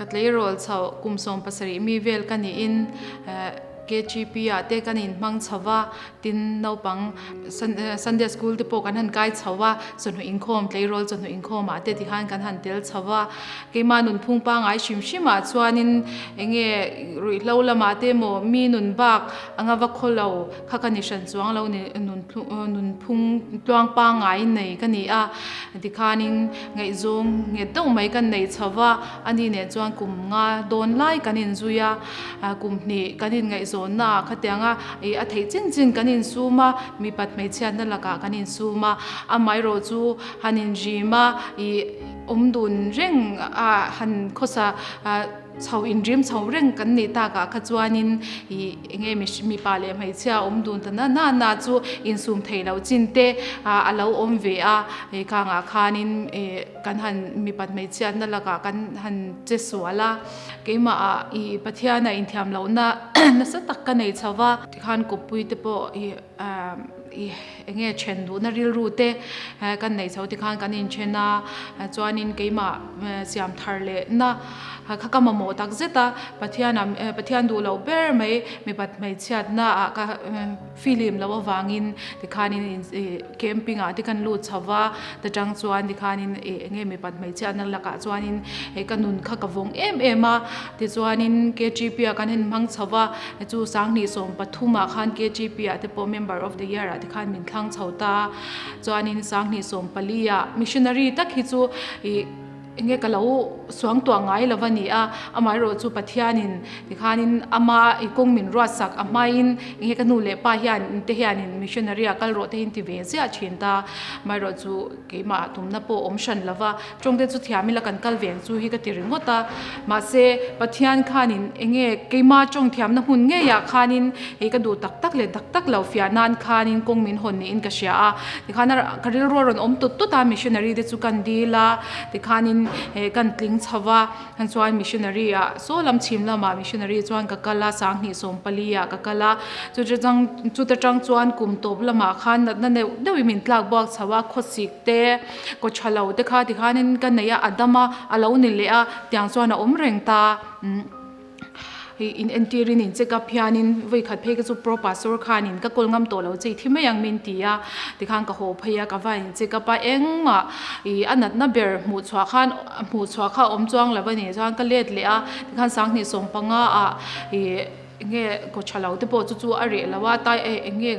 Ka tleirawl chhoh kum 17 mi vel ka niin KGP ah te kan inhmang chho va, tin naupang Sunday school te pawh kan han kai chho va, chawhnu inkhawm tleirawl chawhnu inkhawm ah te tikhan kan han tel chho va. Keimah nunphung pangngai hrim hrim ah chuanin enge ruihhlo lamah te emaw mi nun bak anga va khaw lo kha ka ni hran chuang lo ni nunphung tluang pangngai nei ka ni a, tikhanin ngaihzawng nghet deuh mai kan nei chho va, ani nen chuan kum nga dawn lai kan inzui a, kum hnih kan inngaihzawnna ah khatianga ih a theih chin chin kan insum a, mipat hmeichhiatna lakah kan insum a, amaherawh chu han inrim a ih awm dun reng a han khawsa Chho inrim chho reng kan nih takah kha chuanin ih eng nge mipa leh hmeichhia awm dun ta na na na chu insum thei loh chin te a lo awm ve a, hei khangah khanin ih kan han mipat hmeichhiatna lakah kan han che sual a, keimahah ih Pathiana inthiam lohna nasa tak ka nei chho va, tikhan kawppui te pawh ih ih eng nge then duhna rilru te kan nei chho tikhan kan inthen a, chuanin keimah siam thar leh na. Kha ka mamawh tak zet a, Pathian ah Pathian duh loh ber mai mipat hmeichhiatna ah ka filim loh avangin tikhanin camping ah te kan lut chho va, ta tang chuan tikhanin eng nge mipat hmeichhiatna lakah chuanin ka nun kha ka vawng em em a, tichuanin KGP ah kan inhmang chho va, chu 2013 ah khan KGP ah te pawh member of the year ah tikhan min thlang chho ta, chuanin 2014 ah missionary tak hi chu ih. Enge ka lo suang tuah ngai lo va ni a, amaherawh chu Pathianin tikhanin ama i kawng min ruatsak a hmain enge ka nu leh pa hian te hianin missionary ah kal rawh te hi an ti ve ziah thin ta, amaherawh chu keimah tumna pawh awm hran lo va, tawng te chu thiam ila kan kal ve ang chu hi ka ti ringawt a, mahse Pathian khanin enge keima tawng thiamna hmun ngeiah khanin hei ka duh tak tak leh tak tak lo fiah nan khanin kawng min hawn niin ka hria a, tikhan ka rilru a rawn awm tut tut a missionary te chu kan dil a. Tikhanin eh kan tling chho va, khan chuan missionary ah saw lam chhim lamah missionary chuan ka kal a, 2014 ah ka kal a, chuta tang chuta tang chuan kum tawp lamah khan natna neuh deuhin min tlak buak chho a, khawsik te kaw tha lo te kha tikhanin ka nei a, a dam a, a lo ni leh a, tiang chuan a awm reng ta. In entirin in check up hianin vawi khat phei ka chu pro pastor khanin ka kawl ngam tawh lo che i thi mai ang min ti a, tikhan ka haw phei a ka va in check up a engmah ih a natna ber hmuh chhuah khan hmuh chhuah kha a awm chuang lo a ni chuan ka let leh a tikhan 2015 ah ih eng nge kaw tha lo te pawh chu chu a reh lo a tai eng nge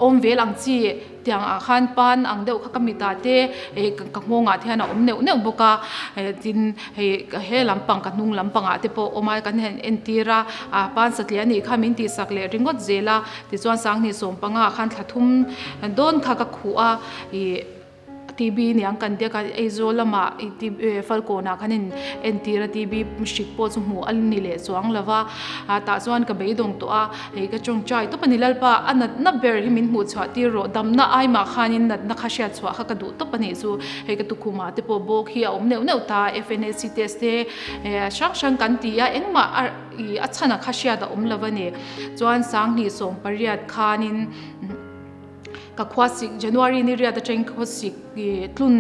awm vel ang chi. Tiang ah khan pan ang deuh kha ka mitah te eh ka nghawng ah te hian a awm neuh neuh bawk a eh tin hei he lampang ka hnung lampang ah te pawh awm a kan han entir a ah pan satliah a nih kha min tihsak leh ringawt zel a tichuan 2015 ah khan thla thum dawn kha ka khuh a ih T_B niang kan tia kan Aizawl lamah Falkawn ah khan in entir a T_B hrik pawh chu hmuh a ni leh chuang lo va ah tah chuan ka beidawng tawh a. Hei ka tawngtai tawp a ni Lalpa, a natna ber hi min hmuh chhuah tir rawh, damna aimah khanin natna kha hriat chhuah kha ka duh tawp a nih chu. Hei ka tukhumah te pawh bawk hi a awm neuh neuh ta, FNAC test te hrang hrang kan ti a, engmah a ih a chhan a kha hriat a awm lo a ni. Chuan 2018 khanin. Ka khuasik January ni riat atangin ka khuasik tlun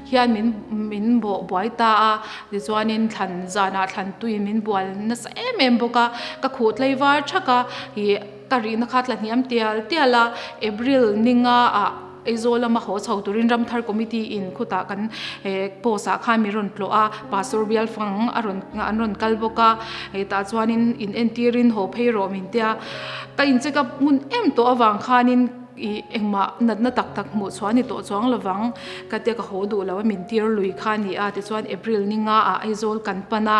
hian min min bawh buai ta a, tichuanin thlan zanah thlan tuiin min bual nasa em em bawk a, ka khuh tlei var thak a, ih ka rihna kha tla hniam tial tial a, April ninga ah Aizawl lama haw chho turin Ramthar Committee in khutah kan eh post ah khan min rawn tlawh a, Pastor Bialfang a rawn an rawn kal bawk a, hetah chuanin in entirin haw phei rawh min tia. Ka in check up ngun em tawh avang khanin ih engmah natna tak tak hmuh chhuah a ni tawh chuang lovang ka tia ka haw duh lo a min tir lui kha a ni a tichuan April ni nga ah Aizawl kan pan a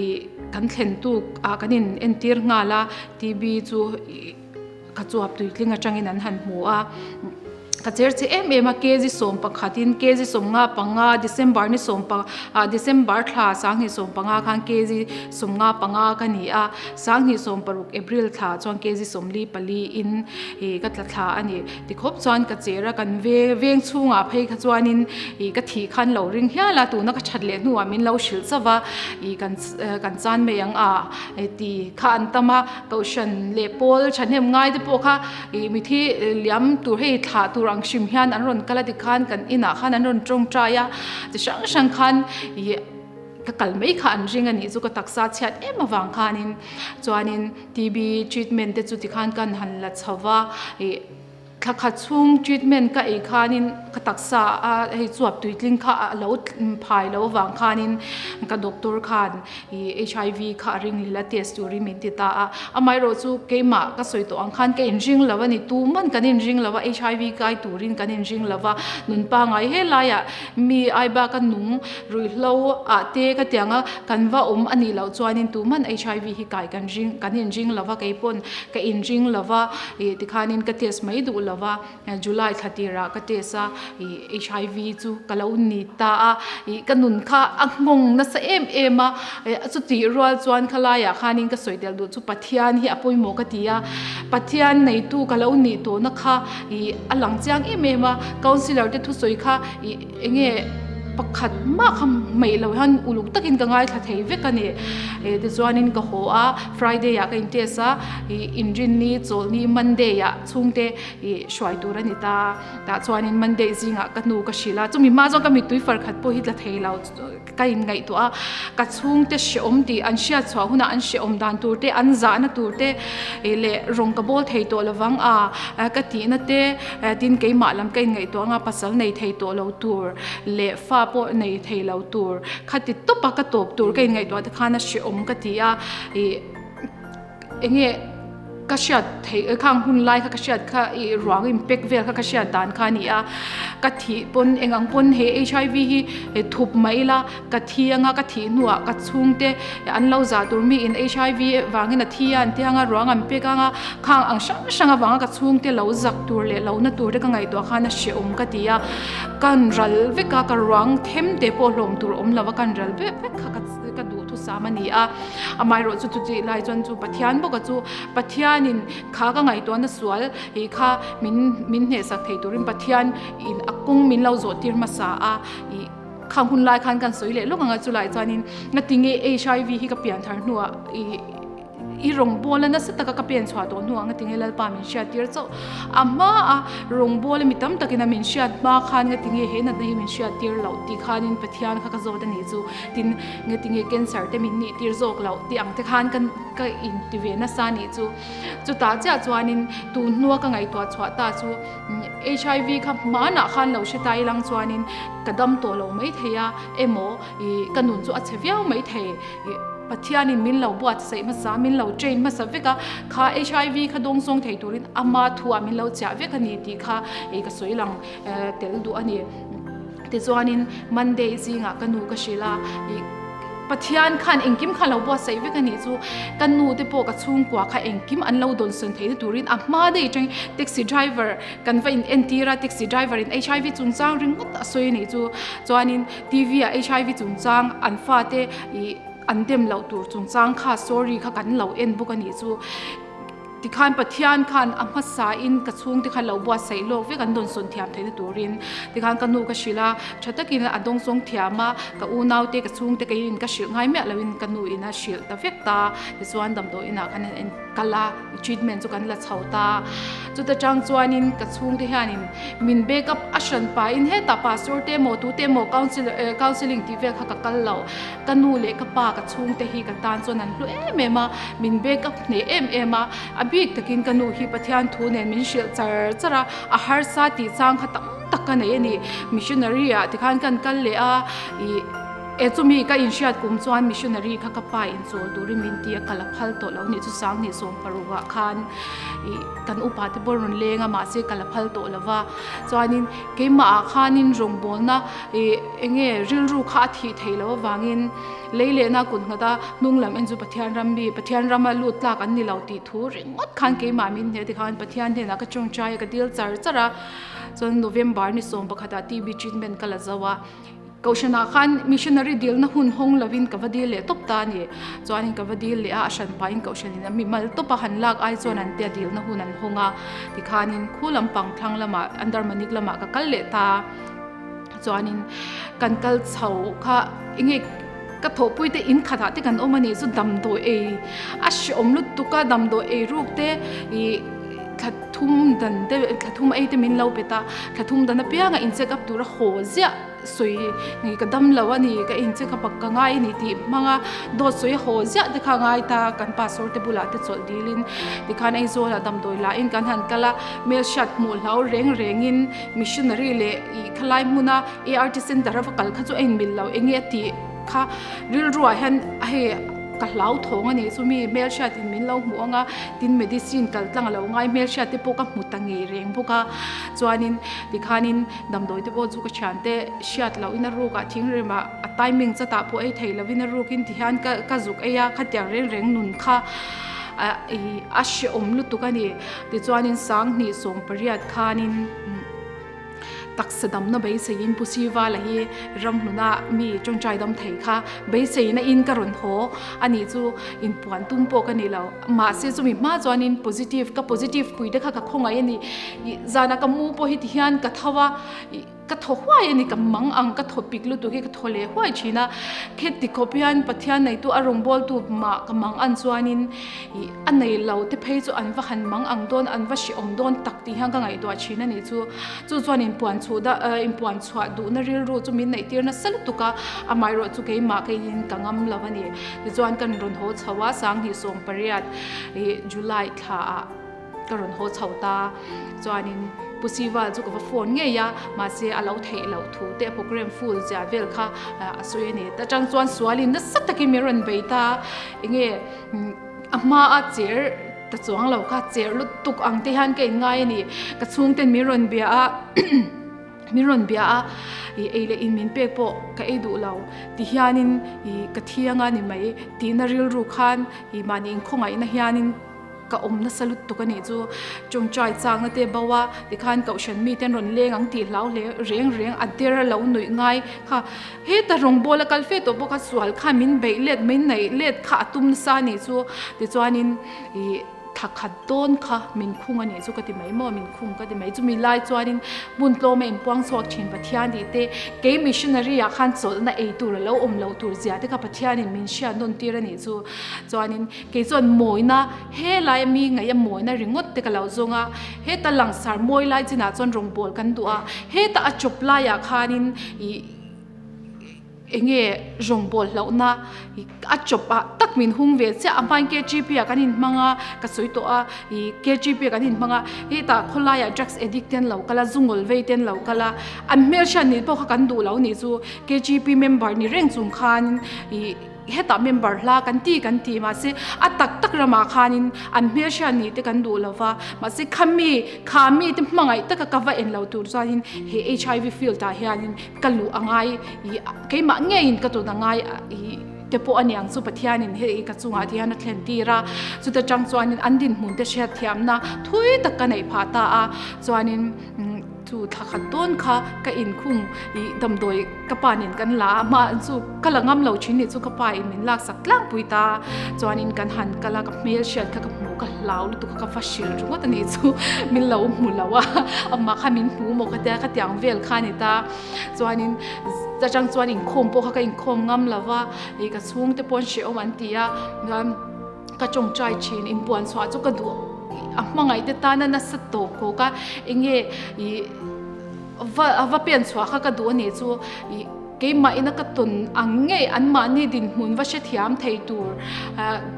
ih kan thlen tuk ah kan in entir nghal a T_B chu ih ka chuap tuitling atangin an han hmu a. Ka cher che em em a, kg 11 in kg 55 December ni sawm pa ah December thla 2015 khan kg 55 ka ni a, 2016 April thla chuan kg 44 in ih ka tla thla a ni. Tikhawp chuan ka cher a, kan ve veng chhungah phei kha chuanin ih ka thih khan lo ring hial a, tuna ka that leh hnuah min lo hrilh chauh a, ih kan kan chan mai ang a ti kha an tam a, Kohhran leh pawl thahnem ngai te pawh kha ih mithi liam tur hei thlah tur ang hrim hian an rawn kal a tikhan kan inah khan an rawn tawngtai a, chi hrang hrang khan ih ka kal mai kha an ring a nih chu ka taksa chhiat em avang khanin chuanin TB treatment te chu tikhan kan han la chho va ih thla khat chhung treatment ka ei khanin ka taksa a hei chuap tuitling kha a lo phai lo avang khanin ka doctor khan ih HIV kha a ring leh a test turin min ti ta a amaherawh chu keimah ka sawi tawh ang khan ka inring lo a ni tuman kan inring lo a HIV kai turin kan inring lo va nun pangai helaiah Mi ai bak a nung ruihhlo ah te ka tiang a, kan va awm a nih loh chuanin tuman HIV hi kai kan ring kan inring lo va, kei pawn ka inring lo va, ih tikhanin ka test mai duh lo va, July thla tirah ka test a, ih HIV chu ka lo ni ta a, ih ka nun kha a nghawng nasa em em a, chutih rual chuan khalaiah khanin ka sawi tel duh chu Pathian hi a pawimawh ka ti a, Pathian neitu ka lo nih tawhna kha ih a lang chiang em em a, councillor te thusawi kha ih eng nge pakhat mah kha hmeih loh hian uluk takin ka ngaithla thei vek a ni. Ih tichuanin ka haw a, Friday ah ka in test a, ih inrinni chawlhni Monday ah chhungte ih hruai tur a ni ta, tah chuanin Monday zingah ka hnu ka hrilh a, chumi hma chuan ka mittui far khat pawh hi tla thei lo. Ka inngaihtuah a, ka chhungte hrehawm tih an hriat chhuah hunah an hrehawm dan tur te, an zahna tur te leh rawng ka bawl thei tawh lovang a ka tihna te, tin keimah lam ka inngaihtuah anga pasal nei thei tawh lo tur leh fa pawh nei thei lo tur khati tawpa ka tawp tur ka inngaihtuah te khan a hrehawm ka ti a ih. Eng nge ka hriat theih khang hun lai kha ka hriat kha ih ruang in pack vel kha ka hriat dan kha a ni a, ka thih pawn eng ang pawn he HIV hi thup mai ila ka thi anga ka thih hnuah ka chhungte an lo zah tur mi in HIV vangin a thi a an ti anga ruang an pack anga khang ang hrang hrang avanga ka chhungte lo zak tur leh lo na tur te ka ngaihtuah khan a hrehawm ka ti a, kan ral vek a ka ruang them te pawh hlawm tur awm lova kan ral vek vek kha ka duhthusam a ni a. Amaherawh chu chutih lai chuan chu Pathian bawka chu Pathianin kha ka ngaihtuahna sual ih kha min min hnehsak thei turin Pathian in a kawng min lo zawh tir hmasa a ih khang hun lai khan kan sawi leh lawk ang a chulai chuanin ngatinge HIV hi ka pian thar hnuah ih i rawngbawla nasa taka ka pen chhuah tawh hnuah ngatinge Lalpa min hriat tir chauh a hma a rawngbawla mi tam takin a min hriat hma khan ngatinge he natna hi min hriat tir loh tih khanin Pathian kha ka zawt a nih chu tin Nge tinge cancer te min nih tir zawk loh tih ang te khan ka ka in ti ve nasa nih chu. Chutah chiah chuanin tun hnua ka ngaihtuah chhuah ta chu HIV kha hmanah khan lo hre ta ilang chuanin ka dam tawh lo mai thei a emaw ih ka nun chu a chhe viau mai thei ih Pathianin min lo buatsaih hmasa min lo train hmasa vek a kha HIV kha dawngsawng thei turin ama thuah min lo chiah vek a ni tih kha ih ka sawi lang tel duh a ni. Tichuanin Monday zingah ka nu ka hrilh a, ih Pathian khan engkim kha lo buatsaih vek a nih chu, ka nu te pawh ka chhungkua kha engkim an lo dawnsawn theihna turin a hma daih atangin taxi driver kan va in entir a, taxi driver in HIV chungchang ringawt a sawi a nih chu, chuanin TV ah HIV chungchang an fate ih an dem loh tur chungchang kha story kha kan lo en bawk a nih chu. Tikhan Pathian khan a hmasain ka chhungte kha lo buatsaih lawk vek an dawnsawn thiam theihna turin tikhan ka nu ka hrilh a, tha takin a dawngsawng thiam a, ka unaute ka chhungte keiin ka hrilh ngai miah loin ka nu in a hrilh ta vek ta, tichuan damdawi inah khan an kal a, treatment chu kan la chho ta. Chuta tang chuanin ka chhungte hianin min back up a hran pahin hetah pastor te emaw tute emaw counselling tih vel kha ka kal lo. Ka nu leh ka pa ka chhungte hi ka tan chuan an hlu em em a, min back up hneh em em a, a bik takin ka nu hi Pathian thu nen min hrilh char char a, a harsa tih chang kha tam tak ka nei a ni. Missionary ah tikhan kan kal leh a, ih e chumi ka inhriat kum chuan missionary kha ka pa inchawl turin min ti a, kal a phal tawh lo nih chu Sanghnih 16 ah khan ih kan upa te pawh rawn leng a mahse kal a phal tawh lo va, chuanin keimah ah khanin rawngbawlna Ih, enge rilru kha a thih theih loh avangin lei lehna kut nghat a hnung lam en chu Pathian ram mi, Pathian rama lut tlak an ni lo tih thu ringawt khan keimah min hne tikhan Pathian hnenah ka tawngtai a, ka dil char char a. Chuan November ni sawm pakhatah TB treatment ka la zo a, Kohhranah khan missionary dilna hun hawng lovin ka va dil leh tawp ta a ni. Chuanin ka va dil leh a, a hran pahin Kohhranin a mimal tawpa han lak ai chuan an tia dilna hun an hawng a, tikhanin khu lampang thlang lamah Andarmanik lamah ka kal leh ta a. Chuanin kan kal chho kha enge ka thawhpui te in khatah te kan awm a nih chu damdawi ei a hreawm lutuk a damdawi ei ruk te ih thla thum dan te thla thum ei te min lo pe ta thla thum dan apianga in check up tura haw ziah. sawi ka dam lo a ni, ka in che ka pak ka ngai a ni tih hmanga dawt sawi haw ziah te kha a ngai ta, kan pastor te bulah te chawlh dilin tikhan Aizawlah damdawi lahin kan han kal a, hmelhriat hmuh hlau reng rengin missionary leh ih khalai hmuna ART center a va kal kha chu a inmil lo enge a tih kha rilruah hian hei ka hlauthawng a nih chu mi hmelhriat in min lo hmuh ang a tin medicine kal tlang a lo ngai hmelhriat te pawh ka hmu ta ngei reng bawk a chuanin tikhanin damdawi te pawh chu ka thiante hriat loh in a ruk ah thinrim ah a timing chat ah pawh ei thei lovin a ruk in tihian ka ka zuk ei a khatiang reng reng nun kha ah ih a hrehawm lutuk a ni tichuanin sanghnih 18 khanin. Taksa damna beiseiin Pu Sivala hi ramhluna mi tawngtai dam thei kha beiseina in ka rawn haw a nih chu inpuan tum pawh ka ni lo. Mahse chumi hma chuanin positive ka positive pui te kha ka khawngaih a ni. Ih zana ka mu pawh hi tihian ka tho a, ih ka thaw huai a ni ka mang ang ka thaw pik lutuk hi ka thaw leh huai thin a. Kheti khawp hian Pathian neitu a rawngbawltu mah ka mang an chuanin ih a nei lo te phei chu an va han mang ang dawn an va hrehawm dawn tak tih hian ka ngaihtuah thin a nih chu. Chu chuan inpuan chhuah da inpuan chhuah duhna rilru chu min neih tir nasa lutuk a, amaherawh chu keimah keiin ka ngam lo a ni. Tichuan kan rawn haw chho a, sanghnih 18 ih July thla ah ka rawn haw chho ta. Chuanin Pu Siva chu ka va phone ngei a, mahse a lo theih loh thu te a program full zia vel kha a sawi a ni. Ta chang chuan sualin nasa takin min rawn bei ta, enge a hmaa cher Ta chuang lo kha cher lutuk ang te hian ka inngai a ni. Ka chhungten min rawn bia a, min rawn bia a, ih ei leh in min pek pawh ka ei duh lo ti hianin ih ka thiang a ni mai tihna rilru khan ih mahni inkhawngaihna hianin ka awm nasa lutuk a nih chu. Tawngtai chakna te bo a tikhan kohhran mite an rawn leng ang tih hlau hle reng reng a der a lo nuih ngai kha. Heta rawngbawl a kal fe tawh bawk a, sual khan min beih let, min neih let kha a tum nasa a nih chu. Tichuanin ih thla khat dawn kha min khung a nih chu ka ti mai maw, min khung ka ti mai. Chumi lai chuanin hmun tlawma inpuang chhuak thin Pathian tih te, kei missionary ah khan chawlhna ei tur a lo awm loh tur zia te kha Pathianin min hriat nawn tir a nih chu. Chuanin kei chuan mawina Helai a mi ngaih a mawina ringawt te ka lo zawng a, heta langsar mawi lai chinah chuan rawngbawl kan duh a, heta a chawp laiah khanin ih enge rawngbawl hlauhna a chawp ah tak min hung ve chiah a hmain KGP ah kan inhmang a, ka sawi tawh a, ih KGP ah kan inhmang a, hetah khawlaiah drugs addict te an lo kal a, zungawl vei te an lo kal a, an hmelhriat nih pawh kha kan duh lo nih chu KGP member ni reng chung khan ih. Hetah member hla kan ti kan ti mahse a tak tak ramah khanin an hmelhriat nih te kan duh lova mahse khami kha mi te hmangaih taka ka va en lo tur chuanin he HIV field ah hianin ka luh a ngai ih keimah ngeiin ka tun a ngai ih te pawh a niang chu Pathianin hei ka chungah te hian a thlen tir a chuta tang chuanin an dinhmun te hriatthiamna thui tak ka neih phah ta a chuanin. Chu thla khat dawn kha ka inkhung ih damdawi ka pa nen kan la a, hma chu ka la ngam lo thin nih chu ka pa in min laksak tlangpui ta chuanin kan han kal a, ka hmel hriat kha ka hmu ka hlau lutuk a ka va hrilh ringawt a nih chu min lo hmu lo a, amah kha min hmu maw ka tia ka tiang vel kha a ni ta chuanin atang chuan inkhawm pawh kha ka inkhawm ngam lo va ih ka chhungte pawh an hrehawm an ti a chuan. Ka tawngtai thin, inpuan chhuah chu ka duh a hmangaih te tana nasa tawp khawk a, enge ih va va pen chhuah kha ka duh a nih chu ih keimah ina ka tawn ang ngei anmahni dinhmun va hrethiam thei tur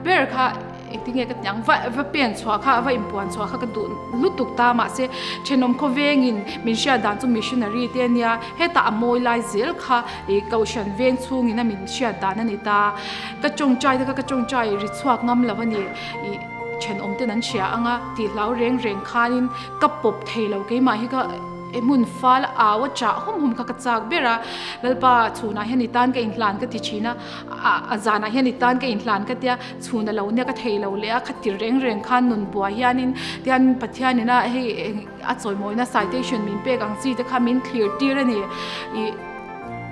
ber kha engtinge ka tih ang va va pen chhuah kha va inpuan chhuah kha ka duh lutuk ta mahse thenawm khawvengin min hriat dan chu missionary te ania hetah a mawi lai zel kha ih kohhran veng chhungin a min hriat dan a ni ta. Ka tawngtai te kha ka tawngtai ri chhuak ngam lo a ni. Ih thenawm ten an hria ang a tih hlau reng reng khanin ka pawp thei lo keimah hi ka hmun fal au a chah hum hum kha ka chak ber a. Lalpa chhunah hian i tan ka inhlan ka ti thin a, a zanah hian i tan ka inhlan ka tia chhun a lo nia ka thei lo leh a kha ti reng reng khan nun buai hianin tian Pathianin a hei a chawimawina citation min pek ang chi te kha min thlir tir a ni. Ih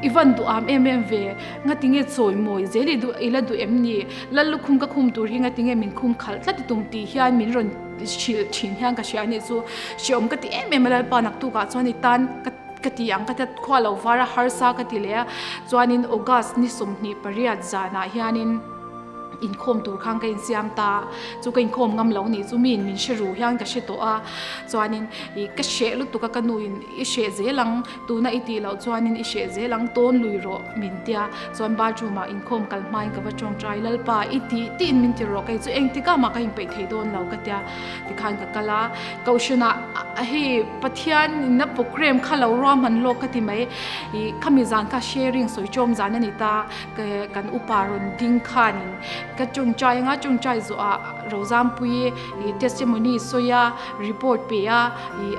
I van duh am em em ve, ngatinge chawi mawi zel i duh ila duh em ni? Lal lukhum ka khum tur hi ngatinge min khum khalh tlat i tum tih hian min rawn hrilh thin hian ka hria a nih chu. Hreawm ka ti em em a Lalpa naktukah chuan i tan ka ka ti ang ka ti a, khua lo var a harsa ka ti leh a, chuanin August ni 28 zanah hianin. Inkhawm tur khan ka insiam ta a, chu ka inkhawm ngam lo nih chu miin min hre ru hian ka hre tawh a, chuanin ih ka hreh lutuk a ka nuin i hreh zel ang, tuna i tih loh chuanin i hreh zel ang tawn lui rawh min tia, chuan bathroom ah inkhawm kal hmain ka va tawngtai Lalpa i tih tiin min ti rawh kei chu engtikah mah ka inpeih thei dawn lo ka tia tikhan ka kal a, Kohhranah hei Pathian inna program kha lo ruahman lawk ka ti mai, ih khami zan kha sharing sawi chawm zan a ni ta. Kan upa rawn ding khanin ka tawngtai anga tawngtai zawhah Rozampui ih testimony sawi a report pe a ih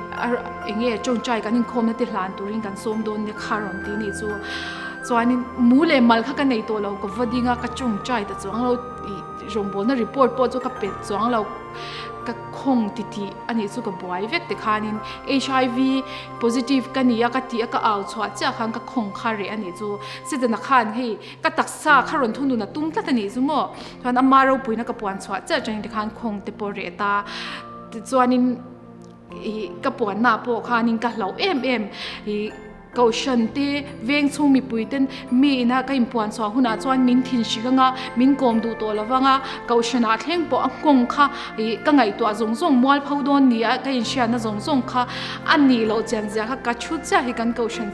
eng nge tawngtai kan inkhawmna te hlan turin kan sawm dawn nia kha rawn ti a nih chu. Chuanin mu leh mal kha ka nei tawh lo ka va ding a ka tawngtai ta chuang lo ih rawngbawlna report pawh chu ka pe chuang lo ka khawng titih a nih chu ka buai vek tikhanin HIV positive ka ni a ka tih a ka au chhuah chiah khan ka khawng kha reh a nih chu. Setana khan hei ka taksa kha rawn thunun a tum tlat a nih chu maw? Chuan ama ropuina ka puan chhuah chiah atangin tikhan khawng te pawh reh ta. Tichuanin ih ka puanna pawh khanin ka hlauh em em ih Kohhran te veng chhung mipui ten mi ina ka inpuan chhuah hunah chuan min thin hrik anga min kawm duh tawh lo vanga Kohhranah thleng pawh a nghawng kha ih ka ngaihtuah zawng zawng mualpho dawn ni a ka inhriatna zawng zawng kha A nih loh chian zia kha ka thu chiah hi kan Kohhran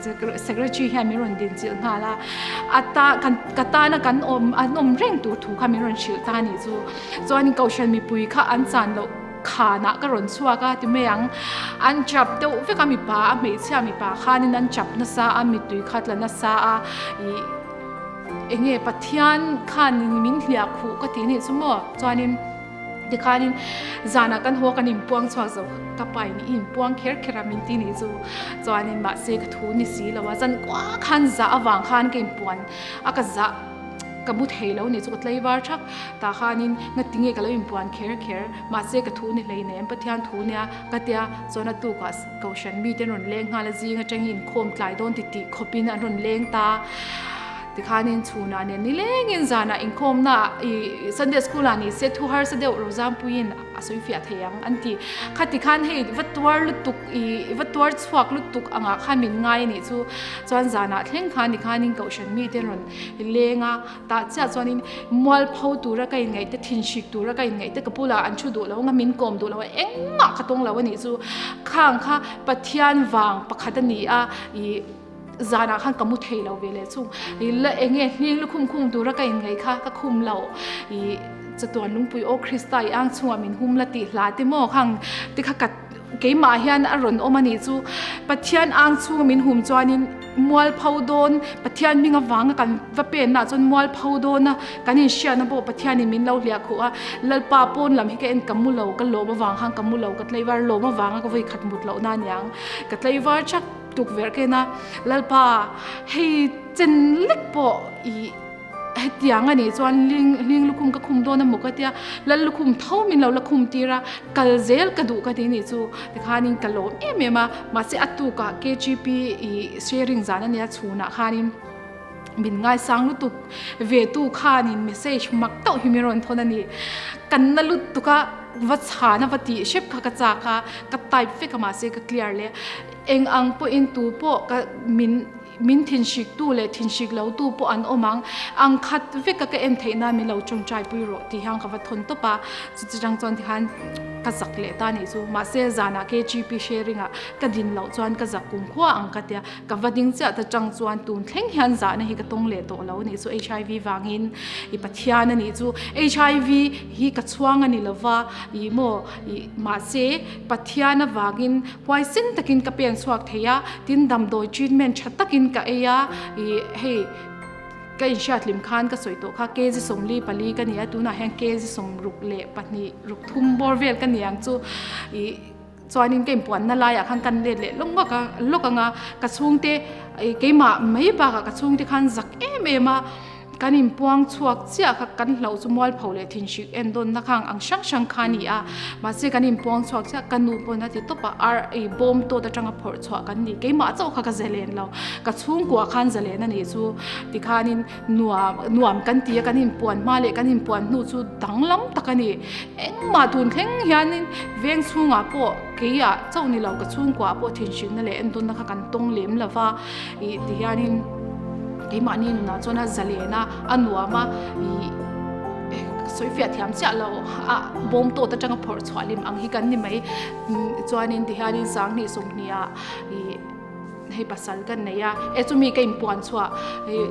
Secretary hian min rawn din chilh nghal a, a ta kan ka tana kan awm an awm reng tur thu kha min rawn hrilh ta a nih chu. Chuanin Kohhran mipui kha an chan loh khanah ka rawn chhuak a ti mai ang, an chap deuh vek a mipa a hmeichhia mipa khanin an chap nasa a mittui kha tla nasa a ih eng nge Pathian khan min hliah khuh ka ti nih chu maw chuanin. Tikhanin zanah kan haw kan inpuang chhuak zo ka pa in i inpuang kher kher a min ti nih chu chuanin mahse ka thu ni si lo a zan kua khan zah avang khan ka inpuan a ka zah ka mu thei lo nih chu ka tlaivar thak tah khanin ngati nge ka lo inpuan kher kher mahse ka thu ni hleinem Pathian thu nia ka tia chuan a tukah Kohhran mite an rawn leng nghal a zing atangin inkhawm tlai dawn ti tih khawpin an rawn leng ta. Tikhanin chhunah nen nilengin zanah inkhawmna ih Sunday school ah ni se thu harsa deuh Rozampuiin a sawi fiah thei ang an ti. Kha tikhan hei va tuar lutuk ih va tuar chhuak lutuk angah khan min ngai a nih chu. Chuan zanah thleng khan tikhanin Kohhran mite an rawn leng a, tah chiah chuanin mualpho tura ka inngaih te thinhrik tura ka inngaih te ka bulah an thu duh lo anga min kawm duh lo a engmah ka tawng lo a nih chu. Khang kha Pathian vang pakhat a ni a ih. Zanah khan ka mu thei lo ve leh chung. I la eng nge hling lukhum khum tura ka inngaih kha ka khum lo. I chatuan lungpui aw Krista i ang chungah min hum la tih hla te maw khang te kha ka keimah hian a rawn awm a nih chu. Pathian ang chunga min hum chuanin mualpho dawn Pathian hming avanga kan va penna chuan mualpho dawna kan inhriatna pawh Pathianin min lo hliah khuh a. Lalpa pawn lam hi ka en ka mu lo ka lawm avang khan ka mu lo ka tlaivar lawm avanga ka vawikhat mut lohna aniang ka tlaivar chak. Tukverh ken a, Lalpa, hei chen lek pawh i hetiang a nih chuan ling hling lukhum ka khum dawn a maw ka tia, Lal lukhum tho min lo la khum tir a, kal zel ka duh ka ti nih chu tikhanin ka lawm em em a, mahse a tukah KGP i sharing zan a nia chhunah khanin min ngaisang lutuk ve tu khanin message mak tauh hi min rawn thawn a ni, kan na lutuk a va chhan a va tih hrep kha ka chak a, ka type vek a mahse ka clear leh. Eng ang pawhin tu pawh ka min min thinhrik tu leh thinhrik lo tu pawh an awm ang, ang khat veka ka en theih nan min lo tawngtai pui rawh tih hian ka va thawn tawp a, chuti chang chuan tikhan ka zak leh ta nih chu. Mahse zanah KGP sharing ah ka din loh chuan ka zak kum khua ang ka tia, ka va ding chiah ta chang chuan tun thleng hian zahna hi ka tawng leh tawh lo nih chu HIV vangin i Pathian a nih chu. HIV hi ka chhuang a ni lova ih maw ih mahse Pathian avangin Huaisen takin ka pen chhuak thei a, tin damdawi treatment tha takin ka ei a, ih hei ka inhriatlim khan ka sawi tawh kha kg 44 ka ni a, tunah hian kg 62 ruk thum bawr vel ka ni ang chu, ih chuanin ka inpuanna laiah khan kan let leh lawk ngawk a lawk ang a, ka chhungte ih keimah mai bakah ka chhungte khan zak em em a. Kan inpuang chhuak chiah kha kan hlauh chu mualpho leh thinhrik en dawnna khang ang hrang hrang kha a ni a, mahse kan inpuang chhuak chiah ka nu pawn a ti tawp a, ar ei bawm tawt atanga phawrh chhuah kan ni, keimah chauh kha ka zalen lo, ka chhungkua khan zalen a nih chu tikhanin nuam nuam kan ti a, kan inpuan hma leh kan inpuan hnu chu danglam tak a ni, engmah tun thleng hianin veng chhungah pawh keiah chauh ni lo ka chhungkuaah pawh thinhrikna leh en dawnna kha kan tawng lem lo va. Ih ti hianin keimahni nunah chuan a zalen a, a nuam a, ih sawi fiah thiam chiah lo a bawm tawt atanga phawrh chhuah lim ang hi kan ni mai chuanin tihianin 20 20 ah ih hei pasal ka nei a e chumi ka inpuan chhuah ih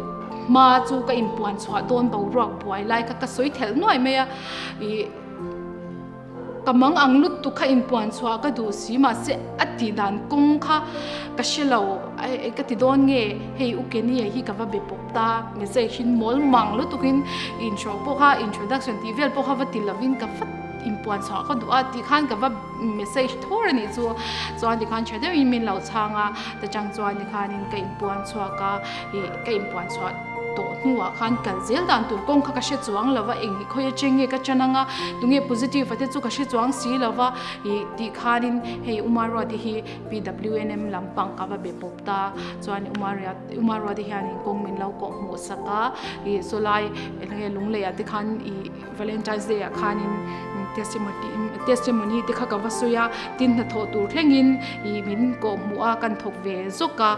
hma chu ka inpuan chhuah dawn boruak buai lai kha ka sawi thelh nuai mai a ih Ka mang ang lutuk kha inpuan chhuah ka duh si mahse a tih dan kawng kha ka hre lo ka ti dawn nge hei u Kenny-a hi ka va be pawp ta message in mawl mang lutukin intro pawh kha introduction tih vel pawh kha va ti lovin ka va inpuan chhuah ka duh a tih khan ka va message thur a nih chu chuan tikhan tha deuhin min lo chhang a ta chang chuan tikhanin ka inpuan chhuak a ih ka inpuan chhuah tawh hnuah khan kal zel dan tur kawng kha ka hre chuang lo va, eng khawi atang nge ka chan anga tunge positive a te chu ka hre chuang si lo va ih tih khanin hei Umaruati hi PWNM lampang ka va be pawp ta chuan Umaria Umaruati hianin kawng min lo kawh hmuh sak a ih sawlai eng nge Lunglei ah te khan ih Valentine's Day ah khanin testimony testimony te kha ka va sawi a tin hnathawh tur thlengin ih min kawh hmuh a kan thawk ve zawk a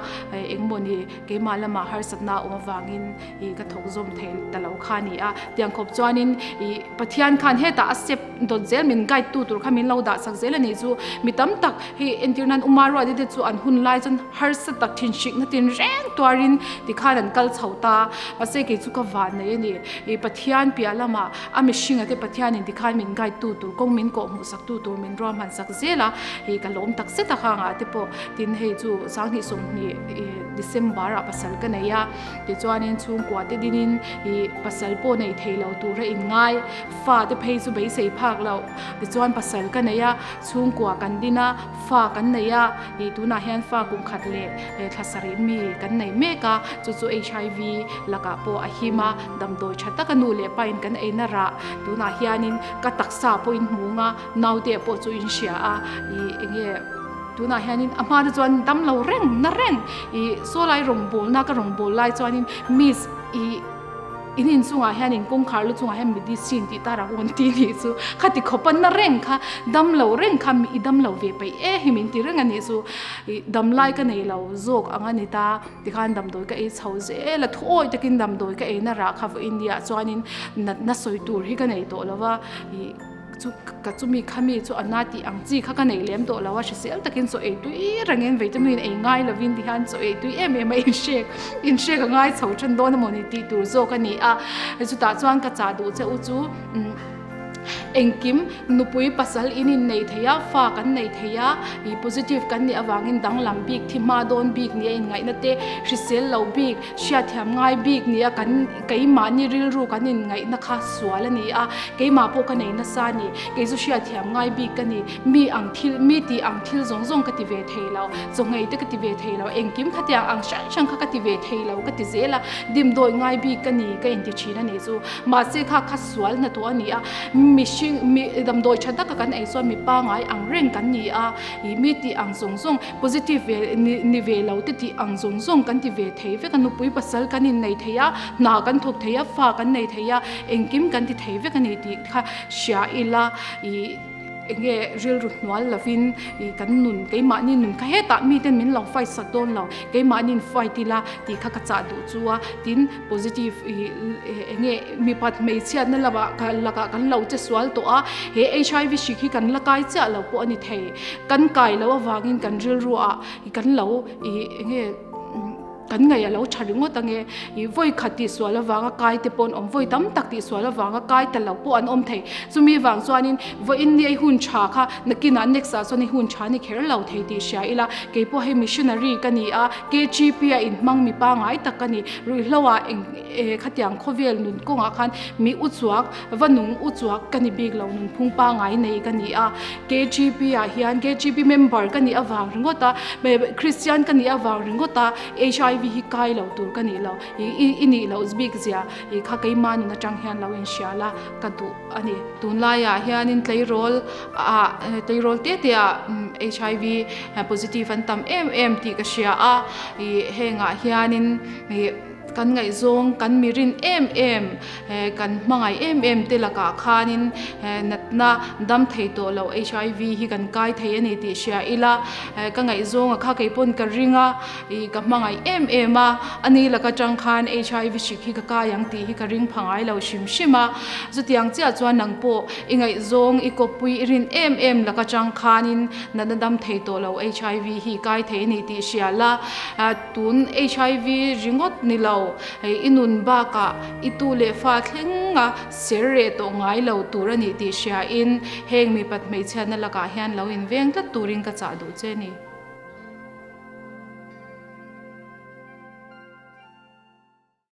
engmawni Keimah lamah harsatna a awm avangin ih ka thawk zawm thei ta lo kha a ni a. Tiang khawp chuanin ih Pathian khan hetah a step dawt zel min guide tu tur kha min lo dah chak zel a nih chu. Mi tam tak hei entir nan Uma Ruati te chu an hun lai chuan harsa tak thin hrikna tin reng tuarin tikhan an kal chho ta. Mahse kei chu ka van nei a ni. Ih Pathian piah lamah a mihringa te Pathianin tikhan min guide tu tur kawng min kawh hmuh sak tu tur min ruahman sak zel a. Ih ka lawm tak zet a khangah te pawh tin hei chu 2020 December ah pasal ka nei a, tichuanin chhungkua te dinin ih pasal pawh nei thei lo tur a inngai, fa te phei chu beisei phak loh, tichuan pasal ka nei a, chhungkua kan din a, fa kan nei a, ih tunah hian fa kum khat leh thla sarih mi kan nei mek a, chu chu HIV lakah pawh a him a, damdawi tha taka nu leh pa in kan eina rah, tunah hianin ka taksa pawh in hmung a, naute pawh chu in hria a, ih enge. Tunah hianin a hma te chuan dam lo reng na reng ih saw lai rawngbawlna ka rawngbâwl lai chuanin miss ih in inchungah hianin kawngkhar lu chungah hian medicine tih tar ang awn ti nih chu khati khawpa na reng kha dam lo reng kha i dam lo ve peih e hi min ti reng a nih chu ih dam lai ka nei lo zawk ang a ni ta tikhan damdawi ka ei chho zel a thuawi takin damdawi ka ei na rah kha vawiin ni ah chuanin natna sawi tur hi ka nei tawh lo va ih. Chu ka chumi khami chu a na tih ang chi kha ka nei lem tawh lo a, hrisel takin chaw ei tui rengin vitamin ei ngai lovin ti hian chaw ei tui em em a inhrek inhrek a ngai chho then dawn emawni tih tur zawk a ni a. Chutah chuan ka chah duh che u chu engkim nupui pasal in innei thei a, fa kan nei thei a, ih positive kan nih avangin danglam bik thi hma dawn bik nia inngaihna te hrisel lo bik Hriatthiam ngai bik nia kan keimahni rilru kan inngaihna kha sual a ni a, keimah pawh ka nei nasa a ni. Kei chu hriatthiam ngai bik ka ni. Mi ang thil, mi tih ang thil zawng zawng ka ti ve thei lo, chawngei te ka ti ve thei lo, engkim khatiang ang hrang hrang kha ka ti ve thei lo ka ti zel a, dimdawi ngai bik ka ni ka inti thin a nih chu. Mahse kha kha sual hnathawh a ni a, mihring, mi damdawi tha taka kan ei chuan mi pangai ang reng kan ni a, ih mi tih ang zawng zawng, Positive ve ni ve lo te tih ang zawng zawng kan ti ve thei vek a, nupui pasal kan innei thei a, hna kan thawk thei a, fa kan nei thei a, engkim kan ti thei vek a ni tih kha hria ila ih eng nge rilru hnual lovin ih kan nun keimahni nun kha hetah miten min lo fight sak dawn lo, keimahni in fight ila tih kha ka chah duh chu a, tin positive ih eng nge mipat hmeichhiatna lamah lakah kan lo che sual tawh a, he HIV hrik hi kan la kai chiah lo pawh a ni thei. Kan kai loh avangin kan rilru ah kan lo ih enge kan ngaih a lo tha ringawt ange ih vawi khat tih sual avanga kai te pawh an awm vawi tam tak tih sual avanga kai ta lo pawh an awm thei chumi vang chuanin vawiin ni a i hun tha kha nakinah next ah chuan i hun tha ni kher lo thei tih hria ila keipawh hei missionary ka ni a KGP a inhmang mi pangai tak ka ni ruihhlo ah eng khatiang khawvel nun kawngah khan mi u chuak Va nung u chuak ka ni bik lo nunphung pangai nei ka ni a, KGP ah hian KGP member ka nih avang ringawt a, Christian ka nih avang ringawt a HIV hi kai lo tur ka nih lo, i nih loh bik zia i kha keimah nun atang hian lo inhria la ka duh a ni. Tunlaiah hianin tleirawl ah tleirawl te te ah HIV positive an tam em em tih ka hria a, hengah hianin. Kan ngaihzawng, kan mirin em em, kan hmangaih em em te lakah khanin natna dam thei tawh lo HIV hi kan kai thei a ni tih hria ila, ka ngaihzawnga kha kei pawn ka ring a, ih ka hmangaih em em a, ani lak atang khan HIV hrik hi ka kai ang tih hi ka ring pha ngai lo hrim hrim a, chutiang chiah chuan nang pawh i ngaihzawng i kawppui i rin em em lak atang khanin natna dam thei tawh lo HIV hi kai thei a ni tih hria la. Tun HIV ringawt ni lo, i nun bakah i tu leh fa thlenga ser reh tawh ngai lo tur a nih tih hriain heng mipat hmeichhiatna lakah hian lo inveng tlat turin ka chah duh che a ni.